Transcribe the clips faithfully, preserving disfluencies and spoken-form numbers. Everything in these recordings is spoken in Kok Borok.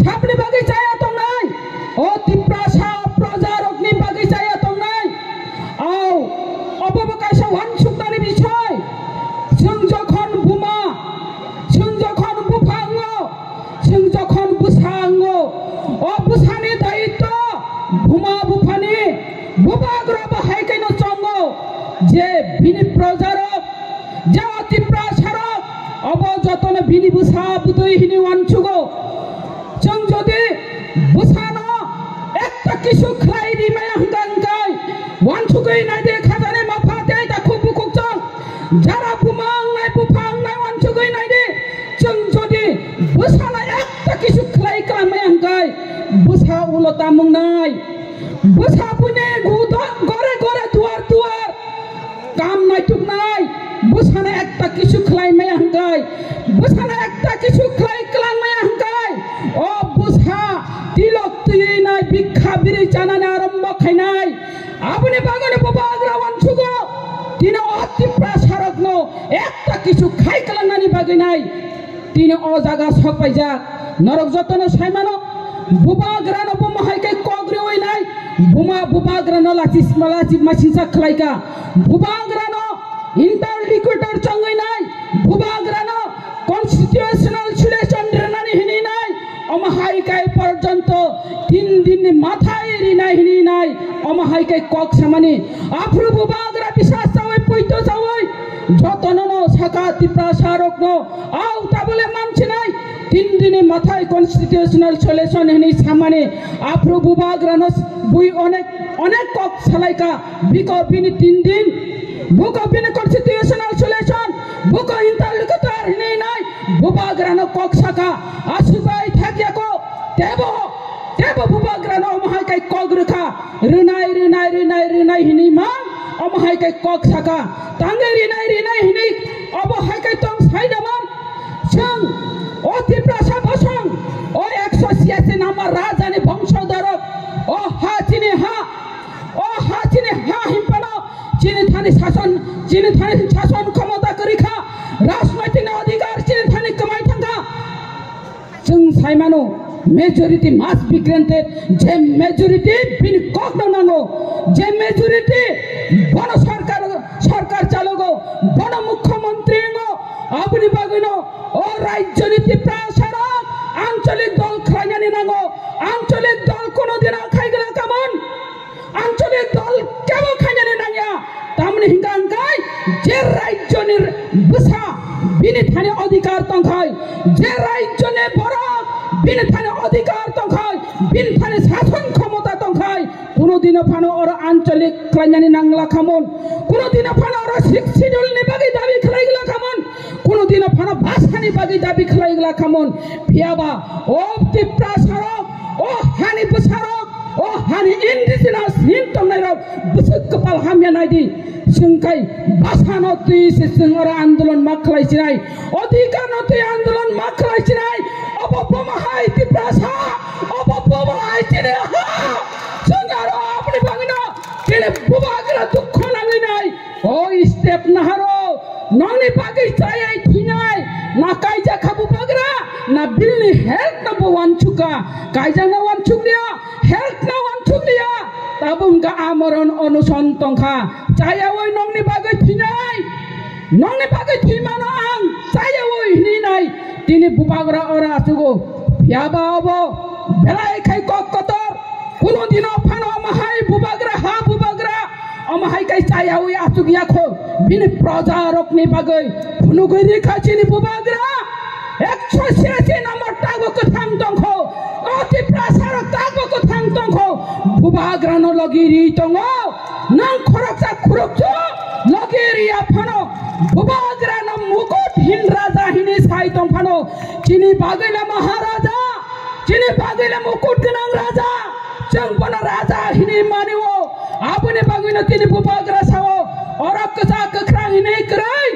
Sabni bagwi chaya tongnai, o Tiprasa projarokni bagwi chaya tongnai. Au, obo bo kaisa wansuknani bisoi. Chwng jokhon buma, chwng jokhon bupha wngo, chwng jokhon bwsa wngo, o bwsani daitto buma buphani, bubagra bo hai khe no chongo je bini projarok, je o Tiprasarok, obo jotono bini bwsa bwtwi hini wansugo. Chwng jodi bwsano ekta kisu khlai rimaya hwnkha hwnkhe, wansugwi naidi khajani mapha tei takhuk bukhuk chwng. Jara buma wngnai bupha wngnai wansugwi naidi. Chwng jodi bwsano ekta kisu khlai kwlangmaya hwnkhe, bwsa ulo tamung nai. Bwsa buini gudo gore gore duar duar kam naituknai, bwsano ekta kisu khlai maya hwnkhe, bwsano ekta kisu khlai kwlang maya hwnkhe, o bwsa tilok twi nai bikha biri chanani arombo khainai. Aboni bagwino bubagra wansugo, tini o Tiprasarokno ekta kisu khai kwlangnani bagwi nai. Tini o jaga sok paijak, norok jotono saimano, bubagrano bomo hai khe kok riwi nai, buma bubagrano lachi, lachi masingsa khlaika, bubagrano interlocutor chongwi nai, bubagrano constitutional solution rwnani hinwi nai, omo hai khe porjonto tin dinni mathai rinai hinwi nai, omo hai khe kok samani, aphuru bubagra bisas chawi poito chawi, jotono no saka Tiprasarokno, Au tabole mansinai, tin dini mathai constitutional solution hini samani, aphuru bubagrano bui onek, onek kok salaika, biko bini tin din, buko bini constitutional solution, buko interlocutor hini nai, bubagrano kok saka, asubai thakyako, tebo, tebo bubagrano omo hai kai kok rwkha, rwnai, rwnai, rwnai, rwnai hini mang, omo hai kai kok saka, tangwi rwnai, rwnai hini, obo hai kai tong sai naman, Chwng o Tiprasa bosong, o ekso siyasi number rajani bongsodorok, o ha chini ha, o ha chini ha himpano chini thani sason, chini thani sason khomota kwrwi kha, rajnoitik ni adhikar chini thani kwmai thangkha. Chwng saimano majority must be granted, je majority bini kokno nango, je majority bono sarkar, sarkar chalogo, bono mukhyamantri wngo, aboni bagwino O rajyoni Tiprasarok ancholik dol khlainani nango. Ancholik dol kono dino khaigwla kamon. Ancholik dol kebo khainani nangya. Tamni hingka hingkai je rajyoni bwsa bini thani adhikar tongkhai, je rajyoni borok bini thani adhikar tongkhai, bini thani sason khomota tongkhai, kono dino phano oro ancholik khlainani nangla khamon. Kono dino phano oro Sixth Schedule ni bagwi dabi khlaigwla khamon. Kono dino phano bhasani bagwi dabi khlai gla khamon. Phiyaba o Tiprasarok, o hani bwsarok, o hani indigenous hin tongnairok bwswk kwpal hamya naidi. Chwng khai bhasano twi se chwng oro andolon ma khlai sinai, odhikarno twi andolon ma khlai sinai. Obo bomo hai Tiprasa, obo bomo hai chini ha. Chwng aro aboni bagwino chini bubagra dukho nangwi nai. O step naharo, nongni bagwi chayai thinai, na kaijak kha bubagra, na bini health no bo wansukha, kaijak no wansukliya, health no wansukliya, tabuk wngkha amoron onuson tongkha, chayawi nongni bagwi thinai, nongni bagwi thwimano ang chayawi hinwi nai, tini bubagra ora asugo, phiyaba obo belai khai kok kotor, Kuno dino phano omo hai bubagra ha bubagra, omo hai kai chayawi achuk yakho, bini proja rokni bagwi phunugwi rikha chini bubagra. Ekso siyasi number tago kwthang tongkho, o Tiprasa rok tago kwthang tongkho, bubagra no logi ri tongo, nang khoroksa khuroksa logi riya phano, bubagra no mukut hin raja hini sai tong phano, chini bagwi no maharaja. Chini bagwi le mukut gwnang raja, chwng bono raja hinwi mani-o. Aboni bagwino tini bubagra sao, oro kwchak kwkhrang hinwi kwrwi.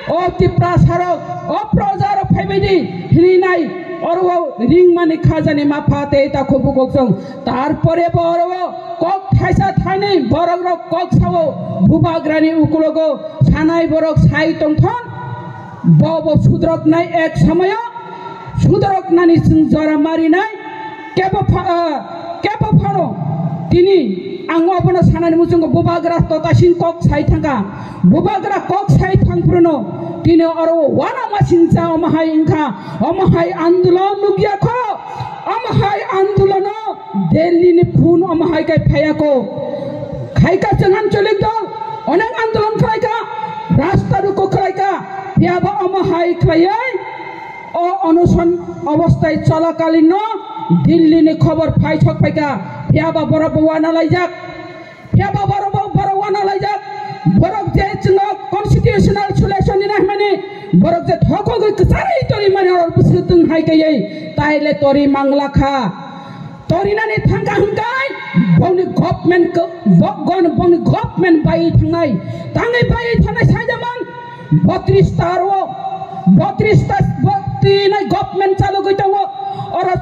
O Tiprasarok, o projarok phaibaidi hinwi nai, oro o ringmani khajani mapha tei takhuk bukhuk chwng. Tarpore bo oro o kok thaisa thainwi borokrok kok sao, bubagrani ukulogo sanai borok sai tongthon. Bo bo sudroknai ek somoyo, sudroknani chwng jora marinai, Kebo pha-, ah, kebo phano tini ang obono sanani muchungo bubagra to tasing kok sai thangkha. Bubagra kok sai thangphruno tini oro wana masingcha omo hai wngkha, omo hai andolon nukya kho, omo hai andolono Delhi ni phun omo hai kai phaya kho. Khaika chwng Anchalik dol onek andolon khlaika, rasta ruko khlaika, phiyaba omo hai khlaiwi o onoson obostai cholakalino Delhi ni khobor phai sok phaika, phiyaba borok bo wana laijak, phiyaba borok bo, borok wana laijak, borok je chwngno constitutional solution ni nahimani, borok je thokogwi kwcharwi torimani oro bwswtwng hai kaiwi taile tori mangla kha. Torinani thangkha hwnkhai bongni government ko-, bo-, gon-, bongni government bai thangnai, tangwi bai thangnai saijamang. Botris ta aro, botris ta bo-, tini government chalugwi tongo. Oro,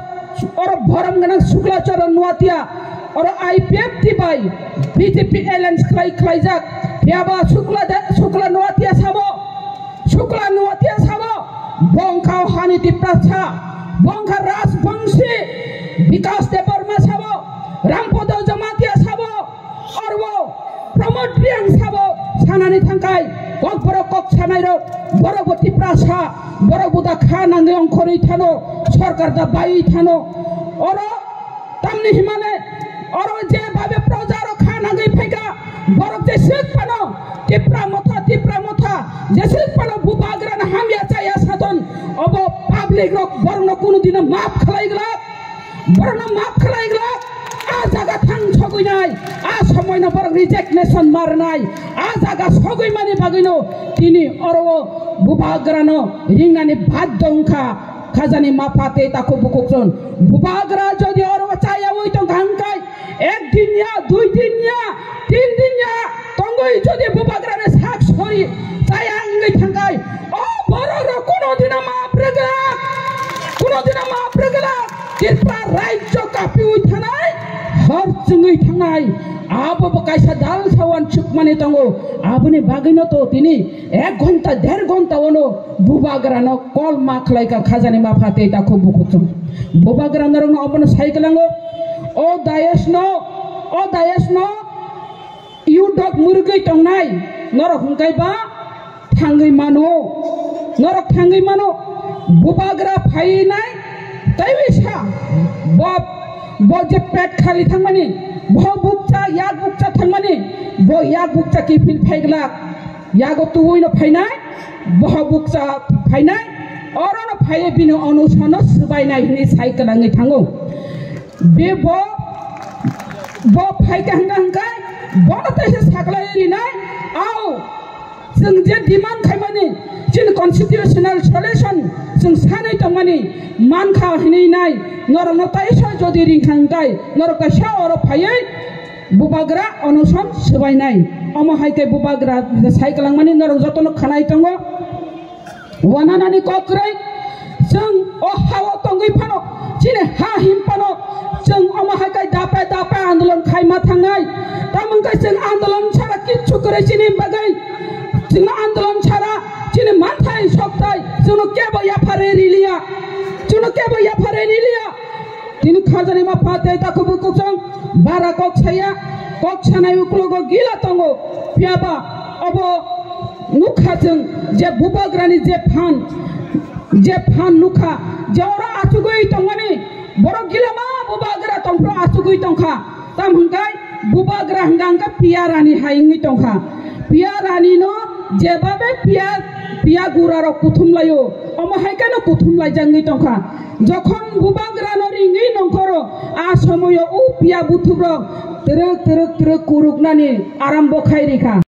oro borom gwnang Shukla Charan Noatia, oro I P F T bai B J P alliance khlai, khlaijak. Phiyaba Shukla de-, Shukla Noatia sabo, Shukla Noatia sabo, bo wngkha hani Tiprasa, bo wngkha Rajbongsi, Bikas Debbarma sabo, Rampada Jamatia sabo, oro Pramod Reang sabo sanani thangkhai, kokborok kok sanairok, borok bo Tiprasa, borok bo da kha nangwi ongkhorwi thano, sorkar da baiwi thano. Oro tamni himale, oro je babe projarok kha nangwi phaikha, borok jeswk phano Tipra Motha, Tipra Motha, jeswk phano bubagrano hamya chaya sathon, obo public rok borokno kunu dino maaf khlai glak. Borokno maaf khlai glak, a jaga thang sogwinai, a somoino borok resignation marnai, a jaga sogwimani bagwino tini oro o bubagrano ringnani baddo wngkha. Khajani mapha tei takhuk bukhuk chwng bubagra jodi oro o chayawi tongkha hwnkhai, ek din ya, dui din ya, tin din ya tongwi jodi bubagrani sak sori chaya wngwi thangkhai, o borok rok kuno dino maaf rwglak, kuno dino maaf rwglak. Tripura rajyo kapiwi thanai, hor chwngwi thangnai, abo bo kaisa dal sawan chukmani tongo. Aboni bagwino to tini ek ghonta, der ghonta ono bubagrano kol ma khlaikha khajani mapha tei takhuk bukhuk chwng. Bubagra norokno obono sai kwlango, o dayasno, o dayasno, Yudok mwrwgwi tongnai norok hwnkhe ba thangwi mano, norok thangwi mano. Bubagra phainai teiwi sa, bo, bo je pet khali thangmani, bo bukcha, yak bukcha thangmani, bo yak bukcha kiphil phaiglak, yago tubuino phainai, bo bukcha phainai, orono phaiwi bini onusano swbainai hwnwi sai kwlangwi thango. Be bo, bo phaikha hwnka hwnkhai, bono teisa saklai rinai, ao, chwng je demand khaimani, chini constitutional solution chwng sanwi tongmani mankha hwnwi nai, norokno teisa jodi ringkha hwnkhai, norok teisa oro phaiwi bubagra onoson swbainai. Omo hai khe bubagra sai kwlangmani norok jotono khanai tongo. Wananani kok kwrwi, chwng o ha-o tongwi phano, chini ha him phano, chwng omo hai khe dapai dapai andolon khaima thangnai. Tamo wngkha chwng andolon sara kichu kwrwi chini bagwi. Chwngno andolon sara chini manthai sokthai chwngno kebo yapharwi riliya. Chwngno kebo yapharwi riliya. Tini khajani mapha tei takhuk bukhuk chwng bara kok saya, kok sanai uklogo gila tongo. Phiyaba obo nukha chwng je bubagrani je phan, je phan nukha, je oro achugwi tongmani, borok gilama bubagra tongphuru achugwi tongkha. Tam hwnkhai bubagra hwnka hwnka piya rani hai wngwi tongkha. Piya rani no jebabe piya, piya gura rok kuthum laio, omo hai kheno kuthum laijak wngwi tongkha. Jokhon bubagra no ringwi nongkhoro, a somoyo u piya buthup rok twrwk twrwk twrwk kuruknani arambo khai rikha.